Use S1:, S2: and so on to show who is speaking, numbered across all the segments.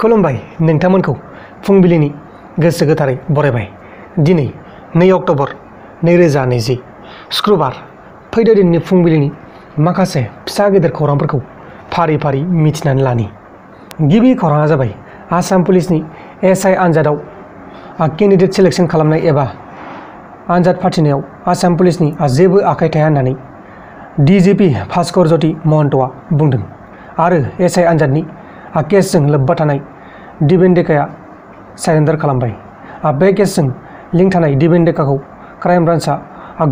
S1: खुलुमबाय नोंथांमोनखौ फुंबिलिनि गोसो गोथारै बरायबाय। दिनै 2 अक्ट'बर 2020 शुक्रबार। फैदो दिननि फुंबिलिनि माखासे फिसा गेदेर खौरांफोरखौ फारि फारि मिथिनानै लानि। गिबि खौराङा जाबाय आसाम पुलिसनि एसआइ आनजादाव केन्डिडेट सिलेक्शन खालामनाय एबा आनजाद फाथिनायाव आसाम पुलिसनि जेबो आखाइ थाया होननानै डिजिपि भास्कर ज्योति महन्तआ बुंदों आरो एसआइ आनजादनि केसजों लोब्बा थानाय दिबेन्डेकाया सारेन्डार खालामबाय। बे केसजों लिंक थानाय दिबेन्डेकाखौ क्राइम ब्रान्चआ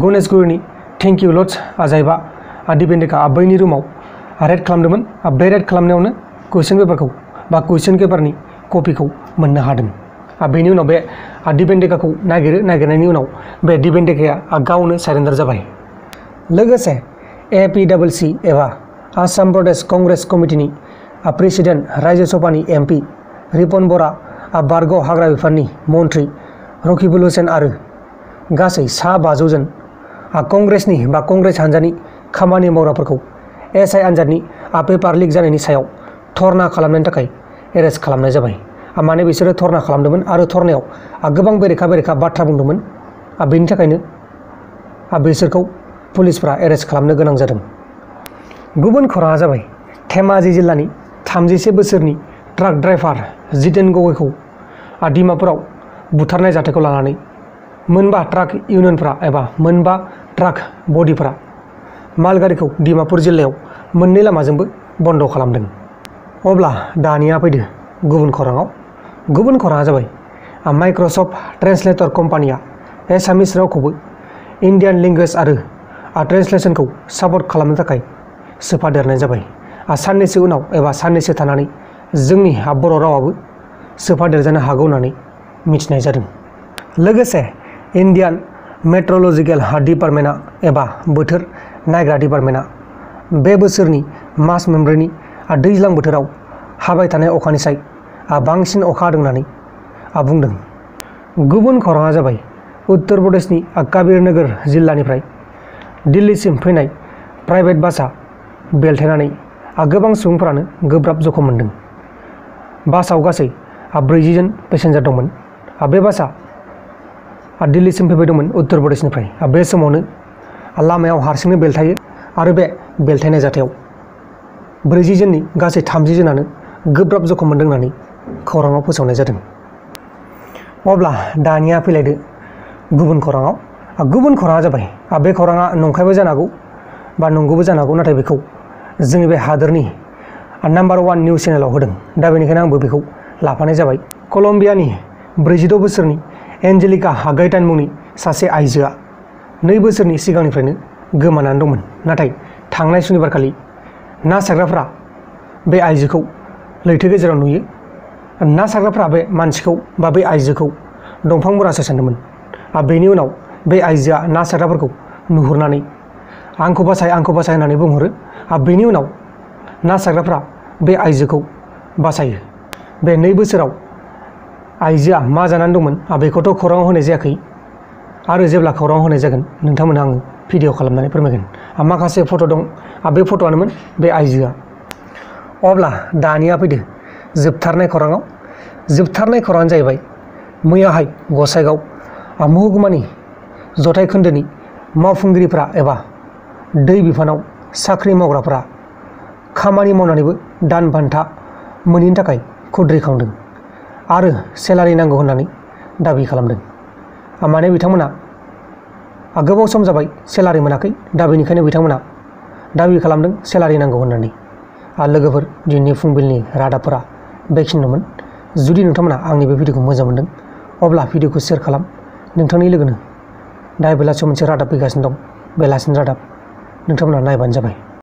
S1: गणेशगुरिनि थेंक इउ लज जायबा दिबेन्डेका बैनि रुमाव रेड खालामदोंमोन। बे रेड खालामनायावनो कुइसन पेपारनि कपिखौ मोननो हादों। बेनि उनाव बे दिबेन्डेकाखौ नागिरनायनि उनाव बे दिबेन्डेकाया गावनो सारेन्डार जाबाय। लोगोसे एपिडब्लिउसि एबा आसाम प्रदेश कंग्रेस कमिटिनि प्रेसिडेन्ट राज्य सभानि एमपि रिपन बरा, बारग' हाग्रा बिफाननि मन्थ्रि रकिबुल हुसेन आरो गासै 500 जन कंग्रेस हान्जानि खामानि मावग्राफोरखौ एसआइ आनजादनि पेपार लिक जानायनि सायाव धर्ना खालामनायनि थाखाय एरेस्ट खालामनाय जाबाय। माने बिसोरो धर्ना खालामदोंमोन आरो धर्नायाव गोबां बेरेखा बाथ्रा बुंदोंमोन। बेनि थाखायनो बिसोरखौ पुलिसफ्रा एरेस्ट खालामनो गोनां जादों। गुबुन खौराङा जाबाय धेमाजि जिल्लानि 37 बोसोरनि ट्राक ड्राइभार जितेन गगैखौ डिमापुराव बुथारनाय जाथायखौ लानानै मोनबा ट्राक इउनियनफ्रा एबा मोनबा ट्राक बडिफोरा मालगारिखौ डिमापुर जिल्लायाव मोननै लामाजोंबो बन्द खालामदों। अब्ला दानिया फैदो गुबुन खौराङाव। गुबुन खौराङा जाबाय माइक्रसफ्ट ट्रेन्सलेटर कम्पानिया एसामिस रावखौबो इन्डियान लेंगुवेज आरो ट्रेन्सलेसनखौ सापर्ट खालामनो थाखाय सोफादेरनाय जाबाय। साननैसो उनाव एबा साननैसो थानानै जोंनि बर' रावाबो सोफादेरजानो हागौ होननानै मिथिनाय जादों। लोगोसे इन्डियान मेट्रलजिकेल डिपार्टमेन्टआ एबा बोथोर नायग्रा डिपार्टमेन्टआ बे बोसोरनि मार्च मोनब्रैनि दैज्लां बोथोराव हाबाय थानाय अखानिसाय बांसिन अखा हादों होननानै बुंदों। गुबुन खौराङा जाबाय उत्तर प्रदेशनि काबिरनगर जिल्लानिफ्राय दिल्लीसिम फैनाय प्राइभेट बासआ बेलथायनानै गोबां सुबुंफोरानो गोब्राब जखम मोन्दों। बासआव गासै 40 जन पेसेन्जार दंमोन। बे बासआ दिल्लीसिम फैबाय दंमोन उत्तर प्रदेशनिफ्राय। बे समावनो लामायाव हारसिंनो बेलथायो आरो बे बेलथायनाय जाथायाव 40 जननि गासै 30 जनानो गोब्राब जखम मोन्दों होननानै खौराङाव फोसावनाय जादों। अब्ला दानिया फैलायदो गुबुन खौराङाव। गुबुन खौराङा जाबाय बे खौराङा नंखायबो जानो हागौ बा नंगौबो जानो हागौ, नाथाय बेखौ जोंनि बे हादोरनि नाम्बार 1 निउस चेनेलाव होदों। दा बेनिखायनो आंबो बेखौ लाफानाय जाबाय। कलम्बियानि 46 बोसोरनि एन्जेलिका गाइटान मुंनि सासे आइजोआ 2 बोसोरनि सिगांनिफ्रायनो गोमानानै दंमोन। नाथाय थांनाय सुनिबारखालि ना सारग्राफ्रा बे आइजोखौ लैथो गेजेराव नुयो। ना सारग्राफ्रा बे मानसिखौ बा बे आइजोखौ दंफां मुरासो सानदोंमोन। बेनि उनाव बे आइजोआ ना सारग्राफोरखौ नुहुरनानै आंखौ बासाय होननानै बुंहरो। बेनि उनाव ना सारग्राफ्रा बे आइजोखौ बासायो। बे 2 बोसोराव आइजोआ मा जानानै दंमोन बेखौथ' खौराङाव होनाय जायाखै आरो जेब्ला खौराङाव होनाय जागोन नोंथांमोनहा आङो भिडिअ खालामनानै फोरमायगोन। माखासे फट' दं, बे फट'आनोमोन बे आइजोआ। अब्ला दानिया फैदो जोबथारनाय खौराङाव। जोबथारनाय खौराङानो जाहैबाय मैयाहाय गसाइगाव महकुमानि जथाइ खोन्दोनि मावफुंगिरिफ्रा एबा दै बिफानाव साख्रि मावग्राफ्रा खामानि मावनानैबो दान बान्था मोनैनि थाखाय खुद्रिखांदों आरो सेलारि नांगौ होननानै दाबि खालामदों। माने बिथांमोना गोबाव सम जाबाय सेलारि मोनाखै। दा बेनिखायनो बिथांमोना दाबि खालामदों सेलारि नांगौ होननानै। लोगोफोर, दिनैनि फुंबिलिनि रादाबफोरा बेखिनियानोमोन। जुदि नोंथांमोना आंनि बे भिडिअखौ मोजां मोनदों अब्ला भिडिअखौ शेयार खालाम नोंथांनि लोगोनो। दा बेलासियाव मोनसे रादाब फैगासिनो दं, बेलासिनि रादाब, नोंथांमोना नायबानो जाबाय।